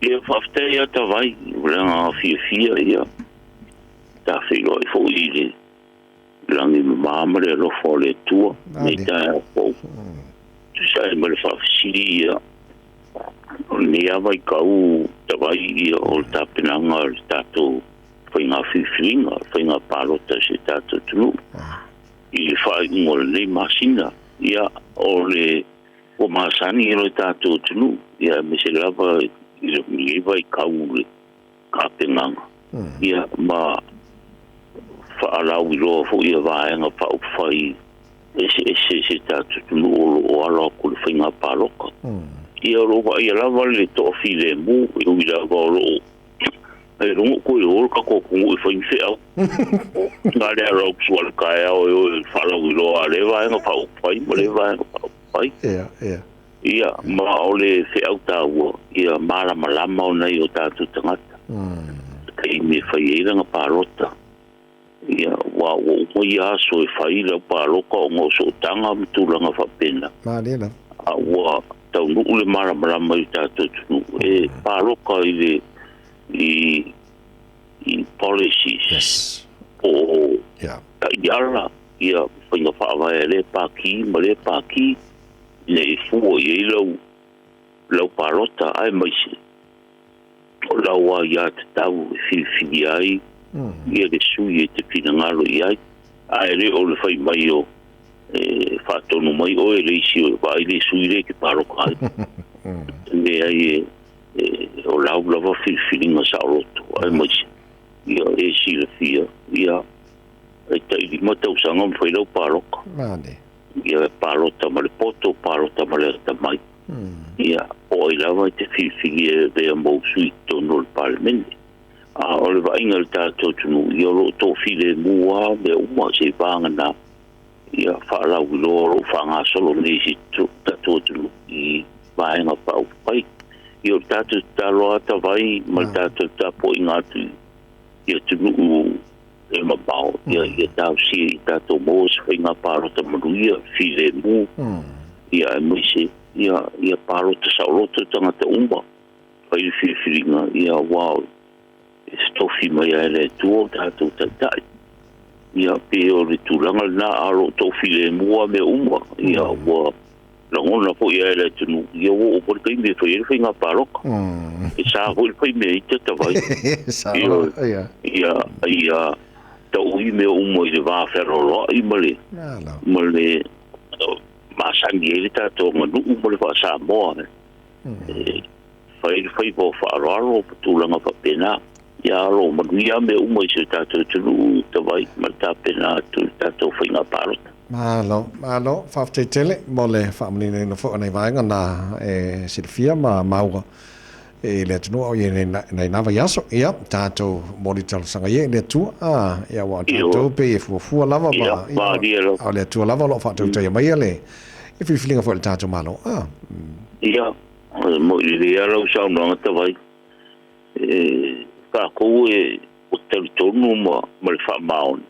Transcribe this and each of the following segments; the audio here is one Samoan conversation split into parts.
Ia, faafetai lava Tavai, o le agaga fiafia ia ta feiloai foi i le lagi mama ma le alofa o le Atua nei taeao fou. Tusa ai ma le faafesili ia, o lenei lava vaitau Tavai ia o le tapenaga o le tatou faiga filifiliga, faiga palota i si o tatou atunuu i le faaiuga o lenei masina. Ia, o le ua masani i lo tatou atunuu, ia aemaise lava i lenei vaitau le tapenaga, ia ma faalauiloa foi ia vaega faaupufai eseese i si o tatou atunuu o lo o alo atu i le faiga palota. Ia o lo o vaaia lava le toafilemu, e ui lava o lo o e logo koe o le tatou atunuu e fai ni feau. Na le alo atu sua le taeao e o e faalauiloa a lea vaega faaupufai ma lea vaega faaupufai. Ia, ia. Ia, ma o le feau taua, ia malamalama o nai o tatou tagata. Taimi e fai ai lana palota. Ia, ua uma ia aso e fai lau palota ona o sootaga ma tulaga faapena. Malie lava. A ua taunuu le malamalama i tatou atunuu e palota i le i policies. Yes. O Yeah. taiala, ia faiga faavae a lea pati ma lea pati, ina ia fua i ai lau palota, aemaise o lau aiatatau e filifili ai ia le sui e te finagalo i ai. Ae le o le fai mai o e faatonu mai oe le isi o vaai le sui le e te palota ai. Leai, o lau lava filifiliga saoloto, aemaise ia e silafia ia e 5 tausaga ma fai lau palota. Malie. Ia palota ma le poto, palota ma le atamai. Ia, o ai lava e te filifili e avea mou sui i totonu o le Palemene. A o le vaaiga i le tatou atunuu, ia o lo o toafilemu lava mea uma se i vagana ia faalauiloa o lo o faagasolo nei i si tatou atunuu i vaega faaupufai. Ia o le tatou tatalo lava Tavai ma le tatou tapuaiga atu i atunuu e mamao, ia talosia i tatou maua se faiga palota manuia, filemu, ia aemaise ia palota saoloto tagata uma, fai le filifiliga, ia aua e tofi mai lava e le Atua o tatou taitai. Ia pe o le tulaga lena, a o lo o toafilemu lava mea uma, ia ua lagona foi lava e le atunuu, ia ua oo foi le taimi e fai ai le faiga palota. E sa foi le fai mea ita Tavai. Sa lava, ia. Ia taui mea uma i le va fealoaloai ma le ma le masani ai le tatou aganuu ma le faa-Samoa. E fai le faiva o faaaloalo ma tulaga faapena. Ia o lo o manuia mea uma i si o tatou atunuu Tavai ma le tapena atu i le tatou faiga palota. Malo, malo, faafetai tele mo le faamaninoina foi o nai vaega na e silafia ma maua i le atunuu o i ai nei na vaiaso. Ia, tatou momoli talosaga ia i le Atua, ia aua o tatou pei e fuafua lava ma, ia, a o le Atua lava o lo o faatautaia mai le filifiliga foi a le tatou Malo. Ia, mo i lelei lava lau saunoaga Tavai. E tatou e ua talitonu ma le faamaoni,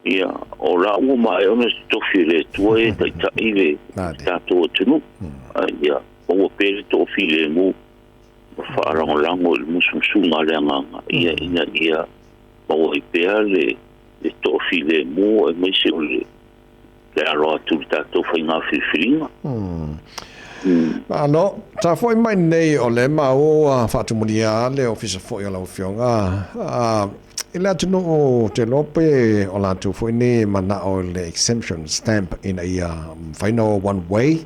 ia, o la ua maea ona totofi e le Atua e taitai le tatou atunuu. Ia, maua pea le toafilemu ma faalagolago i le musumusuga a le agaga, ia, ina ia maua ai pea le toafilemu aemaise o le alo atu i le tatou faiga filifiliga. Malo, ta foi mai nei o le maua ua faatumulia le ofisa foi o lau Afioga i le atunuu te iloa pe o latou foi nei e manao i le exemption stamp ina ia mafai ona o one way,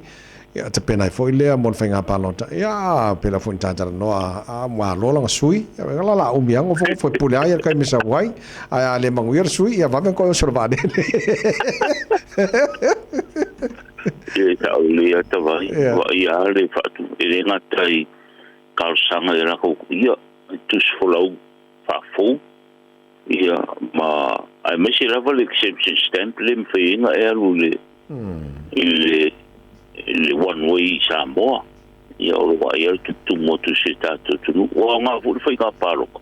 ia tapena ai foi lea mo le faiga palota. Ia pei lava foi ona ta talanoa, a malo lana sui, ia la la umi lava nofonofo e pule lava ia le taimi e sau ai, ae a le manuia le sui, ia vave ona toe oso i le vaalele. E sao lelei lava Tavai, vaai lava le faatu, e le gata i talosaga i latou ia, tusi folau faafou, ia ma aemaise lava le exemption stamp le mafai ai ona e alu i le one way i Samoa. Ia o lo o vaai lava le tutumu atu i si o tatou atunuu. Ua aoga foi le faiga palota.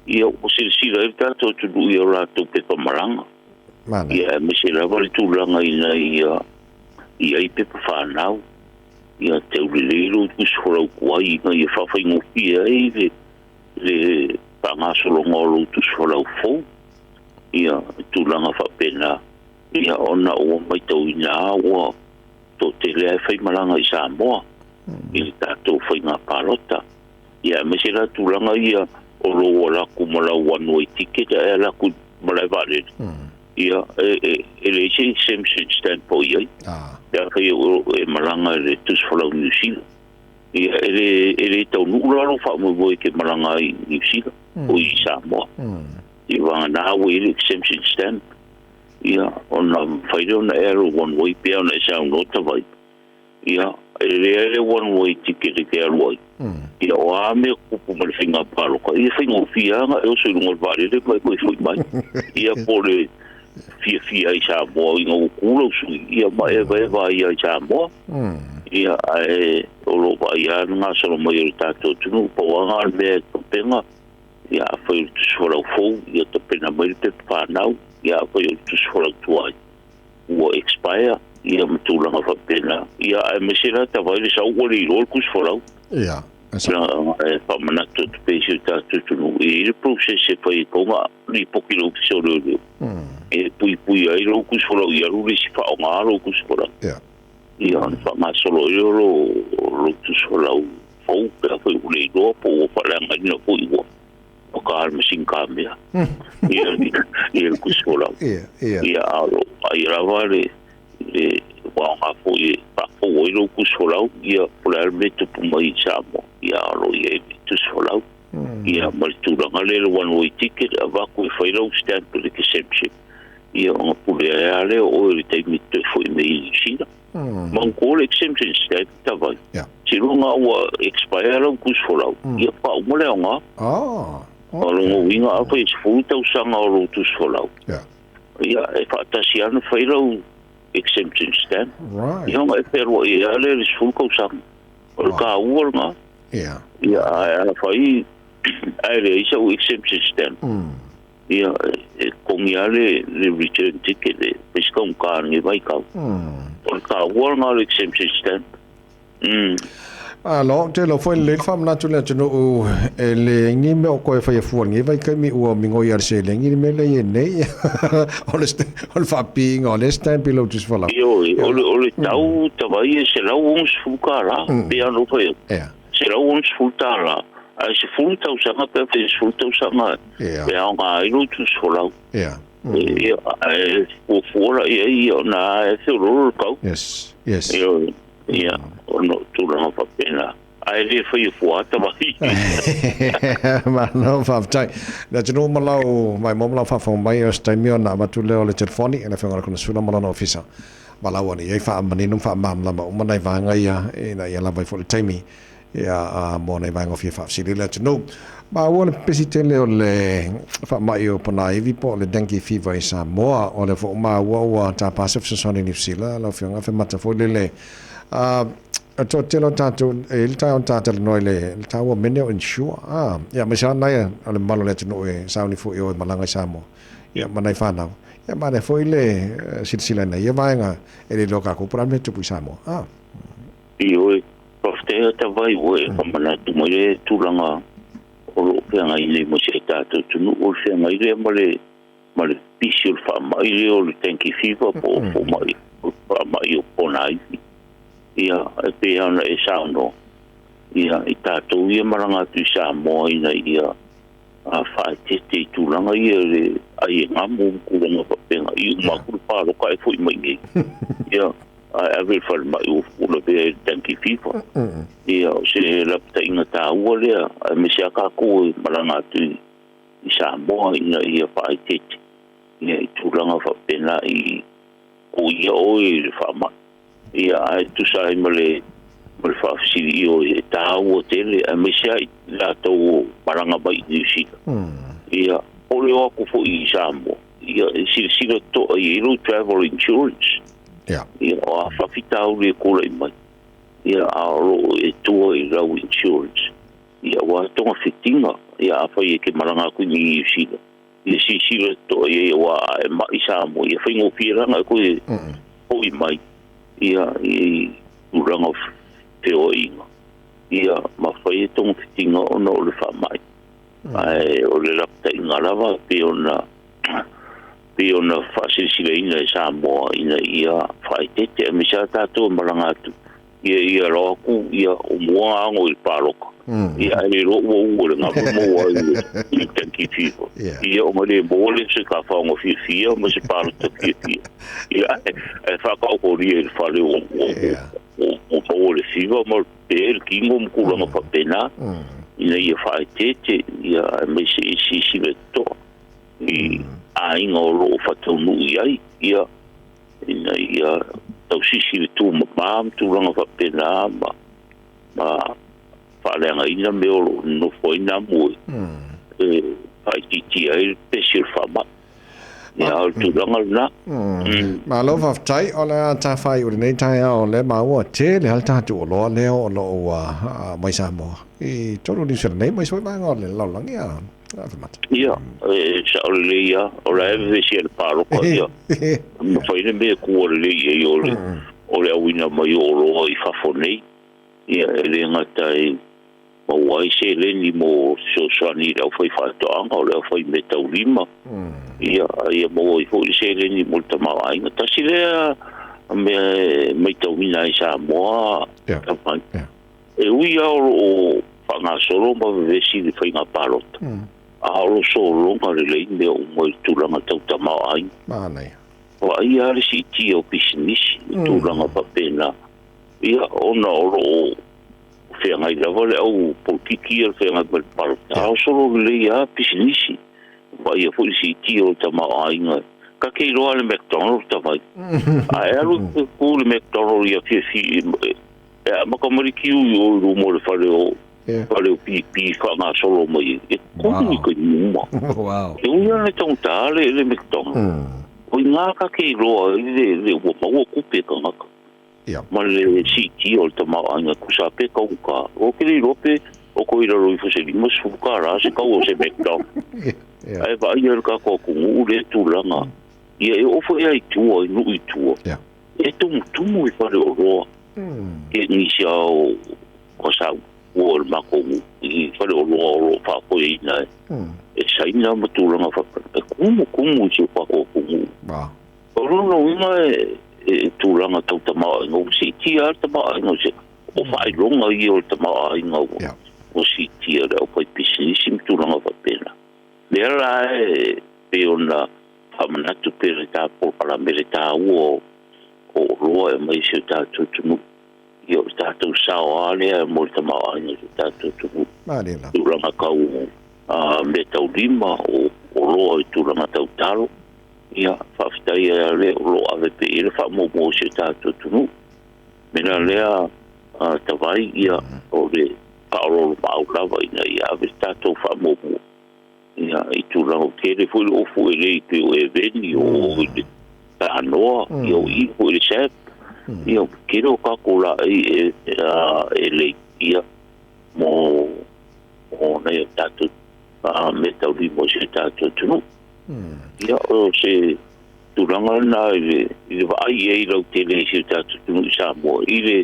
Ia ua silasila ai le tatou atunuu i o latou pepa malaga. Ia aemaise lava le tulaga ina ia i ai pepa fanau. Ia te uli lou tusi folau tuai ina ia faafaigofie ai le faagasologa o lou tusi folau fou. Ia tulaga faapena. Ia ona ua matauina ua toatele ai faimalaga i Samoa i le tatou faiga palota. Ia aemaise la tulaga ia o lou alaku ma lau one way ticket ae alaku ma le vaalele. Ia e leai se exemption stamp o i ai. Pe afai e malaga i le tusi folau Niu Sila. Ia e le taunuu la lou faamoemoe e te malaga ai i Niu Sila o i Samoa. Ia vagana ua i ai le exemption stamp. Ia ona mafai lea ona e alu one way pe ona e saunoa tavai. Ia e leai le one way ticket e te alu ai. Ia o a mea tutupu ma le faiga palota, ia faigofie lava ona e oso i luga o le vaalele ma e toe foi mai. Ia po o le fiafia i Samoa ina ua tu lau sui, ia ma e vaeva ai i Samoa. Ia ae o lo o vaai lava le gasolo mai o le tatou atunuu, pau lava na o le mea e tapena. Ia afai o le tusi folau fou, ia tapena mai le pepa fanau. Ia afai o le tusi folau tuai, ua expire, ia ma tulaga faapena. Ia aemaise la tavai le sau ua le iloa le tusi folau. Ia. E faamanatu atu pea i si o tatou atunuu, e i ai le process e fai e tatau ona lipoti i le Ofisa o Leoleo. E puipui ai lou tusi folau i alu le isi faaaoga lou tusi folau. Ia ona faagasolo ai lea o lou tusi folau fou pe afai ua le iloa po ua faaleagaina foi ua paka le masini kamea. Ia le tusi folau. Ia a o lo o vaaia lava le aoga foi e faafou ai lou tusi folau, ia po o le a le mea e tupu mai i Samoa, ia a o lo o i ai le tusi folau. Ia ma le tulaga lea le one way ticket, avatu e fai lau stamp i le exemption, ia ona pule ai lava lea o oe i le taimi e toe foi mai i Niu Sila. Manatua le exemption stamp tavai, seiloga ua expire lau tusi folau, ia faauma le aoga. O lona uiga afai e 10 tausaga o lou tusi folau, ia e faatasi lava ona fai lau exemption stamp. Ia ona e fealuai ai lava lea i le 10 tausaga. O le taua lena. Ia ae afai ae leai sau exemption stamp, ia e totogi lava le return ticket e fai si taugata i lenei vaitau. O le taua lena o le exemption stamp. Malo, ou te iloa foi lelei le faamanatu i le atunuu e leai ni mea o toe faia fua i lenei vaitaimi ua migoi lava i le seleni le mea lea e i ai nei. O le faapiiga o lea stamp i lou tusi folau. Ioe, o le tau tavai e $160, pei lava ona ou fai atu, $160, ae 10 tausaga pe afai e 10 tausaga e aoga ai lou tusi folau. Ia, ae fuafua la i ai ona e feoloolo le tau. Yes, yes. Ioe, ia, ona o tulaga faapena. Ae le faia fua ata mai. Malo, faafetai. Le atunuu ma lau maimoa ma lau faafofoga mai, o se taimi ona avatu lea o le telefoni i le Afioga i le Konesula ma lona ofisa. Valaau ane i ai faamanino ma faamalamalama uma nai vaega ia ina ia lava ai foi le taimi ia mo nai vaega o fia faafesili le atunuu. Maua le pepesi tele o le faamai o ponaivi po o le dengue fever i Samoa. O lea foi ua maua ua tapa se fesoasoani i Niu Sila lau Afioga Femata foi lele. O le toatele o tatou e i ai le taeao na ta talanoa i le taua mea o insure. Ia aemaise lava nai o le mamalu o le atunuu e sauni foi i o e malaga i Samoa ia ma nai fanau. Ia manaia foi le silasila i nai ia vaega e le iloa kākou po o le a le mea e tupu i Samoa. Ioe, faafetai ata vai ua e faamanatu mai le tulaga o lo o feagai nei ma si o tatou atunuu, o le feagai lea ma le pisi o le faamai lea o le dengue fever po o faamai o ponaivi. Ia, e pei lava ona e saunoa, ia, i tatou ia malaga atu i Samoa ina ia faaeteete i tulaga ia le ai e gamu ma tulaga faapena, i uma atu le palota ae foi mai nei. Ia, ae ave i le falemai ua lavea i le dengue fever. Ia, o se lapataiga taua lea, aemaise lava tatou e malaga atu i Samoa ina ia faaeteete ia i tulaga faapena i koia oe i le faamai. Ia, ae tusa ai ma le faafesili ioe, e taua tele, aemaise lava i latou o malaga mai i Niu Sila. Ia, o le o atu foi i Samoa, ia, e silasila totoa i ai lou travel insurance. Ia, o a faafitauli e tulai mai, ia, a o lo o e tua i lau insurance. Ia, aua togafitiga, ia, afai e te malaga atu i Niu Sila, ia silasila totoa i ai, aua a e mai Samoa, ia faigofie laga e toe foi mai, ia, i tulaga feoaiga ia ma fai e togafitiga ona o le faamai. Ae o le lapataiga lava pei ona faasilasilaina e Samoa ina ia faaeteete aemaise lava tatou e malaga atu ia loa atu ia o mua ago i le paloka ia ae le iloa ua ua le galu maua ai i le dengue fever ia ona le maua lea o se tafaoga fiafia ma se palota fiafia ia ae faataotolia i le fale ua maua le fever ma pe le kino ma tulaga faapena ina ia faaeteete ia aemaise i silasila totoa i aiga o loo faataunuu i ai ia ina ia tausisi le tumama ma tulaga faapena ma faaleagaina mea o loo nonofo ai namu e faaitiitia ai le pesi o le faamai. Ia o le tulaga lena. Malo faafetai o le a tafai o lenei taeao o le maua tele lava le tatou oloa lea o lo o ua mai Samoa i totonu o Niu Sila nei ma isi foi vaega o le lalolagi a Afemata. Ia, e sao lelei lava, o la e vevesi ai le paloka ia mafai le mea e tua lelei i ai o le auina mai o oloa i fafo nei. Ia e le gata e maua ai seleni mo fesoasoani i le aufai faatoaga o le aufai meataulima. Ia ia maua ai foi le seleni mo le tamaoaiga. Tasi lea mea e matauina ai Samoa tamai. E ui lava o loo faagasolo ma vevesi le faiga palota, a o lo sologa lelei mea uma i le tulaga tau tamaoaiga. Manaia. Vaaia lava le siitia o pisinisi i tulaga faapena. Ia ona o loo feagai lava le au polokiki ia le feagai ma le palota, a o solo lelei lava pisinisi. Vaaia foi le siitia o le tamaoaiga. Ka ke iloa le McDonald tamai. Ae alu ku le McDonald ia fiafia e amata mai le queue i o i luma o le fale o fale o pipi faagasolo mai e kulu i taimi uma. E ui lava le taugata le McDonald. O i gā ka ke iloa ai le ua maua tupe e tagata. Ma le siitia o le tamaoaiga tusa pe taugata. O ke le iloa pe o toe i lalo ifo se $50 se tau o se McDonald. Ae vaaia le tatou atunuu lea tulaga. Ia e oo foi lava i tua, i nuu i tua. E tumutumu i fale oloa. Ke nisi o sa ua o le matou nuu i fale oloa o loo faafoeina e Saina ma tulaga faapena. E tumutumu i si o tatou atunuu. O lona uiga e tulaga tau tamaoaiga ua siitia lava le tamaoaiga o se o faailoga ia o le tamaoaiga ua siitia le aufai pisinisi ma tulaga faapena. Lea la e pei ona faamanatu pea le ta polokalame le taua o oloa e aumai i si o tatou atunuu. Ia o le tatou sao lava lea mo le tamaoaiga o si o tatou atunuu. Tulaga tau meataulima o oloa i tulaga tau talo. Ia faafetai ai lea o loo ave pea i ai le faamuamua o si o tatou atunuu. Mea lea tavai ia o le faaoloolomaau lava ina ia ave le tatou faamuamua. Ia i tulaga o tele foi le ofu e lei pei o eveni o i le taanoa ia o i foi le sap. Ia o tele o tatou laei e lei ia mo nai o tatou meataulima o si o tatou atunuu. Ia o se tulaga lena i le vaai ai lautele i si o tatou atunuu i Samoa i le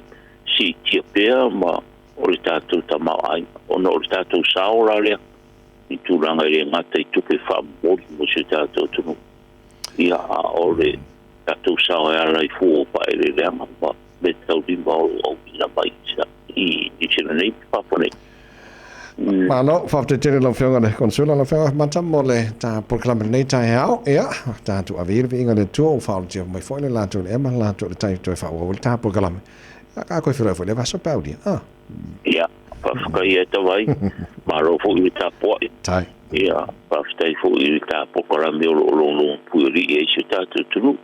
siitia pea ma o le tatou tamaoaiga ona o le tatou sao la lea i tulaga e le gata i tupe faamomoli mo si o tatou atunuu. Ia a o le tatou sao e ala i fua o faaeleeleaga ma meataulima o lo o auina mai i Niu Sila nei ma fafo nei. Malo, faafetai tele lau Afioga i le Konesula, lau Afioga Mata mo le ta polokalame lenei taeao. Ia, tatou ave ia le viiga i le Atua ua faaolotia mai foi le latou i le ea ma le latou i le tai toe faaauau ai le ta polokalame. Ia, ka koe feiloai foi le vaiaso pe aulia. Ia, faafetai e tavai. Malo foi i le tapuai. Tai. Ia, faafetai foi i le ta polokalame o lo o logologo puialii ai si o tatou atunuu.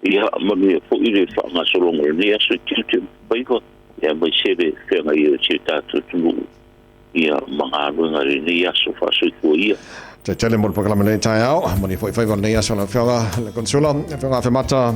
Ia, manuia foi le faagasologa o lenei aso i tiute ma faiva. Ia, aemaise le feagai o si o tatou atunuu. Ia, ma galuega i lenei aso faasoifua ia. Tai tele mo le polokalame lenei taeao. Manuia foi faiva o lenei aso lau Afioga i le Konesula, Afioga Afemata.